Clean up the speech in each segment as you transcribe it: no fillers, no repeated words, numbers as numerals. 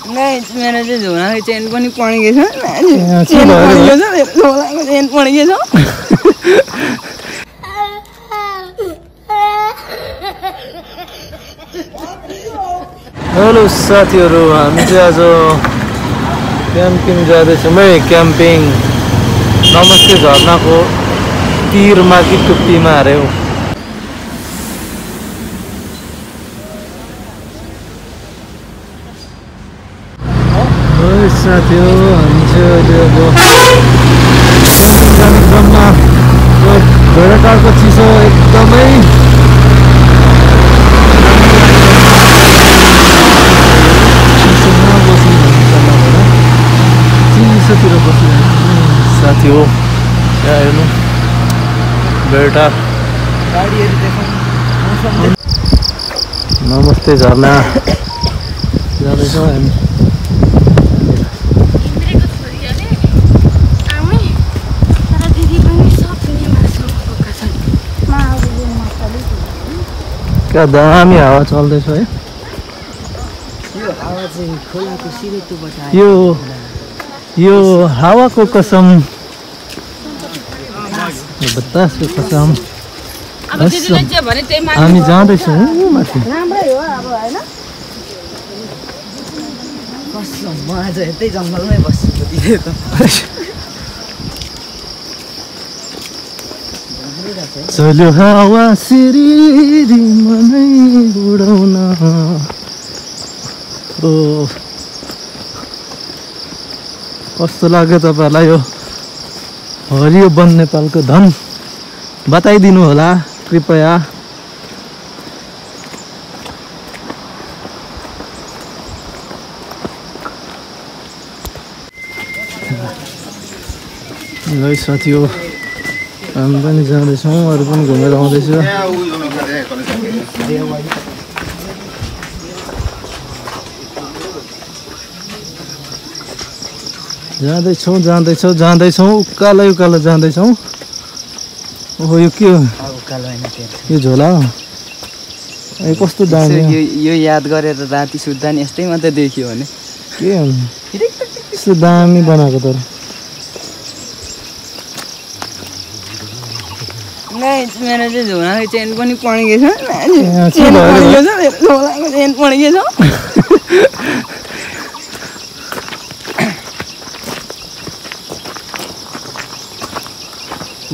guys मेरो चाहिँ झोलाको chain पनि पड्केछ चेन पड्केछ झोलाको चेन पड्केछ हेलो साथीहरु हामी चाहिँ आज क्याम्पिङ जाँदैछौँ है क्याम्पिङ नमस्ते झरनाको तीरमा कि टुप्पीमा अरे हो साथीहरु हामी चाहिँ अहिले अब क्याम्पिङ जाने क्रममा भेडाटारको चिसो एकदमै चिसोतिर बसिरहेको साथी हो यहाँ हेर्नु भेडाटार नमस्ते झरना जाँदैछौँ हामी क्या दामी हावा चल्दैछ है यो हावाको कसम बतासको कसम हामी जाँदैछौँ माथि जङ्गलमै बस्छु चल्यो हावा सिरिरी मनै उडाउन ओ कस्तो लाग्यो तपाईहरुलाई यो हरियो वन नेपालको धन बताइदिनु होला कृपया ल साथी हो हामी पनि जाँदैछौँ अरू पनि घुमेर आउँदैछ जाँदैछौँ उकालो उकालो जाँदैछौँ ओहो यो के हो यो झोला हो ए कस्तो दामी यो याद गरेर राति सुत्दा नि यस्तै मात्रै देखियो भने के हो यस्तो दामी बनाएको तर गाइस मेरो चाहिँ झोलाको चेन पनि पड्केछ चेन पड्केछ झोलाको चेन पड्केछ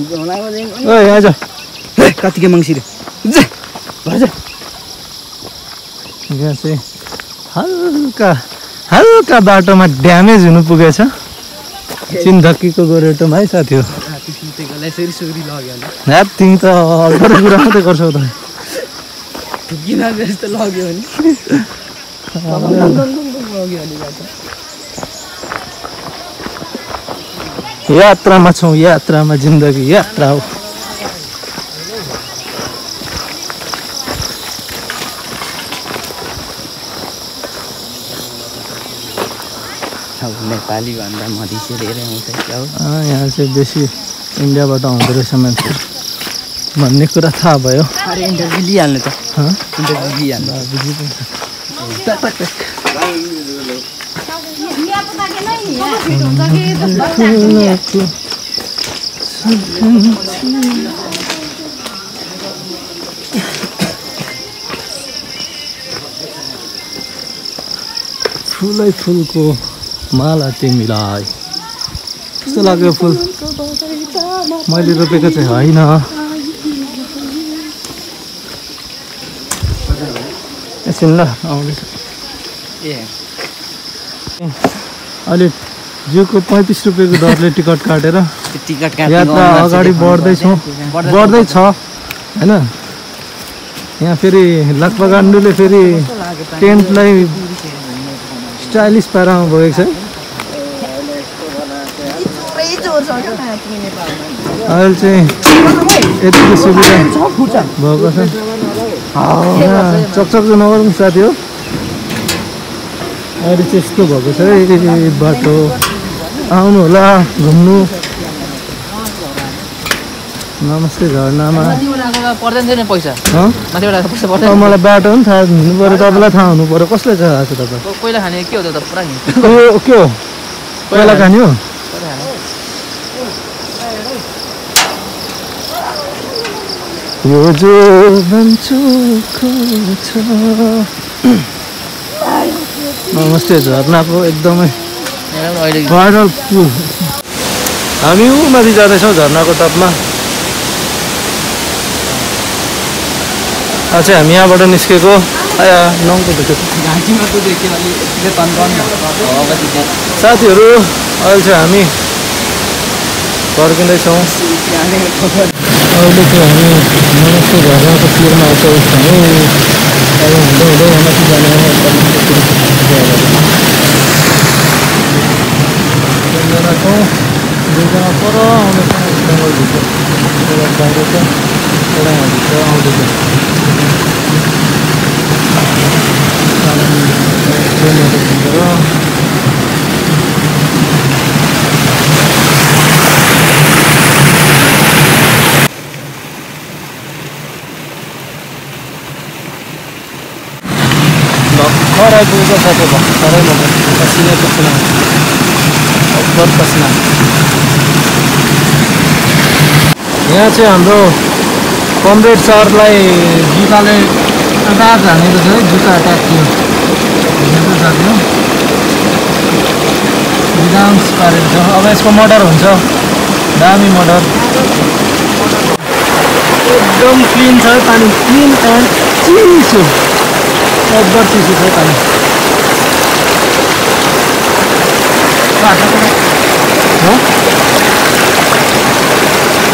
झोलाको चेन ओइ आज कतिको मङ्सिर यहाँ चाहिँ हल्का बाटोमा ड्यामेज हुनु पुगेछ चिनधक्कीको गोरेटोमा है साथी हो तिमी त अरू कुरा मात्रै गर्छौ त यात्रामा छौँ यात्रामा जिन्दगी यात्रा हो नेपाली भन्दा मधेसी धेरै आउँछ क्या हो यहाँ चाहिँ बेसी इन्डियाबाट आउँदो रहेछ मान्छे भन्ने कुरा थाहा भयो अरे इन्टरभ्यू लिइहाल्नु त इन्टरभ्यू लिइहाल्नु फुलै फुलको माला तिमीलाई कस्तो लाग्यो फुल मैले रोपेको चाहिँ होइन एकछिन ल आउँदैछ अहिले जिउको 35 रुपियाँको दरले टिकट काटेर यात्रा अगाडि बढ्दैछ होइन यहाँ फेरि लाक्पागान्डुले फेरि टेन्टलाई स्टाइलिस पारामा भएको छ अहिले चाहिँ यतिको सुविधा भएको छ चकचक नगरौँ साथी हो अहिले चाहिँ यस्तो भएको छ है बाटो आउनु होला घुम्नु नमस्ते झरनामा पर्दैन थिएन पैसा माथिबाट पैसा अब पर्दैन मलाई बाटो पनि थाहा हुनु पऱ्यो तपाईँलाई थाहा हुनु पऱ्यो कसले थाहा छ तपाईँ कोइला खाने के हो त पुरा के हो कोइला खाने हो यो जो बन्चोको छ नमस्ते झरनाको एकदमै भाइरल पुल हामी ऊ माथि जाँदैछौँ झरनाको टपमा आज हामी यहाँबाट निस्केको आया नङको साथीहरू अहिले चाहिँ हामी फर्किँदैछौँ अहिले चाहिँ हामी नमस्ते झरनाको पिरमा आइसकेको अब हुँदै हुँदै माथि जाने एकजना छौँ दुईजना पर आउँदैछ जङ्गलभित्र एउटा बाहिर छ एउटा यहाँभित्र आउँदैछ भर्खर आइपुगेको साथै भर्खरै पसिना पसिना अब्बर पसिना यहाँ चाहिँ हाम्रो कमरेड सरलाई जुत्ताले अट्याक हानेको छ है जुत्ता अट्याक थियो हेर्नु साथी विधांश पारेको छ अब यसको मर्डर हुन्छ दामी मर्डर एकदम क्लिन छ पानी क्लिन एन्ड चिसो अब्बर चिसो छ पानी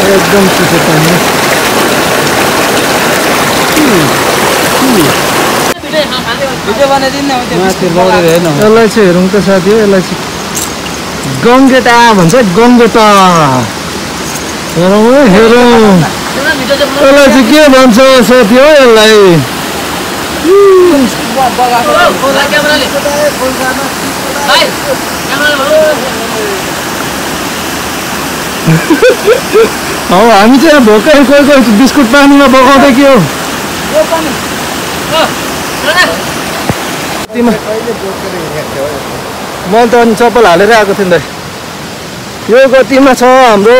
एकदम चिसो पानी यसलाई चाहिँ हेरौँ त साथी हो यसलाई चाहिँ गङ्गेटा भन्छ गङ्गेटा हेरौँ है हेरौँ यसलाई चाहिँ के भन्छ साथी हो यसलाई हो हामी चाहिँ भोकै कोही कोही बिस्कुट पानीमा बगाउँदै के हो मैले त अनि चप्पल हालेर आएको थिएँ नि त यो गतिमा छ हाम्रो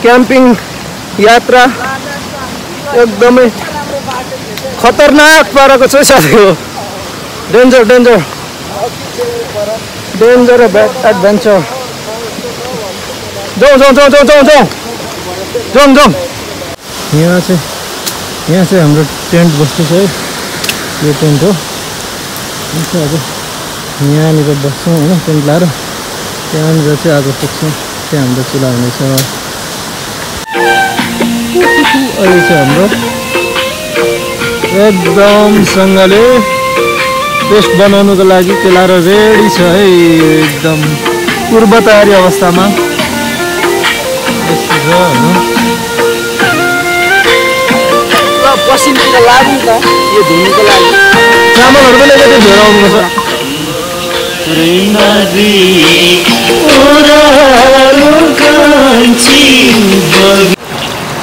क्याम्पिङ यात्रा एकदमै खतरनाक पाराको छ साथी हो डेन्जर डेन्जर डेन्जर एडभेन्चर जाउँ जाउँ जाउँ जाउँ जाउँ जाउँ जाउँ जाउँ यहाँ चाहिँ हाम्रो टेन्ट बस्नु छ है यो टेन्ट हो अब यहाँनिर बस्छौँ होइन टेन्ट लाएर त्यहाँनिर चाहिँ आगो पुग्छौँ त्यहाँ हाम्रो चुल्हा हुनेछ अहिले चाहिँ हाम्रो एकदमसँगले पेस्ट बनाउनुको लागि केलाएर रेडी छ है एकदम पूर्व तयारी अवस्थामा यस्तो छ होइन पसिनतिर लाग्यो नि त यो धुनुको लागि चामलहरू पनि अलिकति धेरै आउनुपर्छ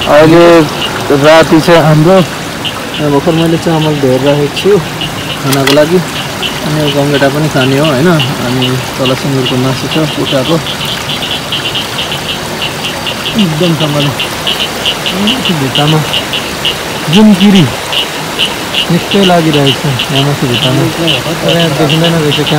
अहिले राति चाहिँ हाम्रो भर्खर मैले चामल धोएर राखेको छु खानाको लागि अनि गङ्गेटा पनि खाने हो होइन अनि तल सुँगुरको मासु छ कुखुराको एकदमसँगले भित्तामा जुनकिरी निकै लागिरहेको छ यहाँ माथि भित्तामा देखिँदैन रहेछ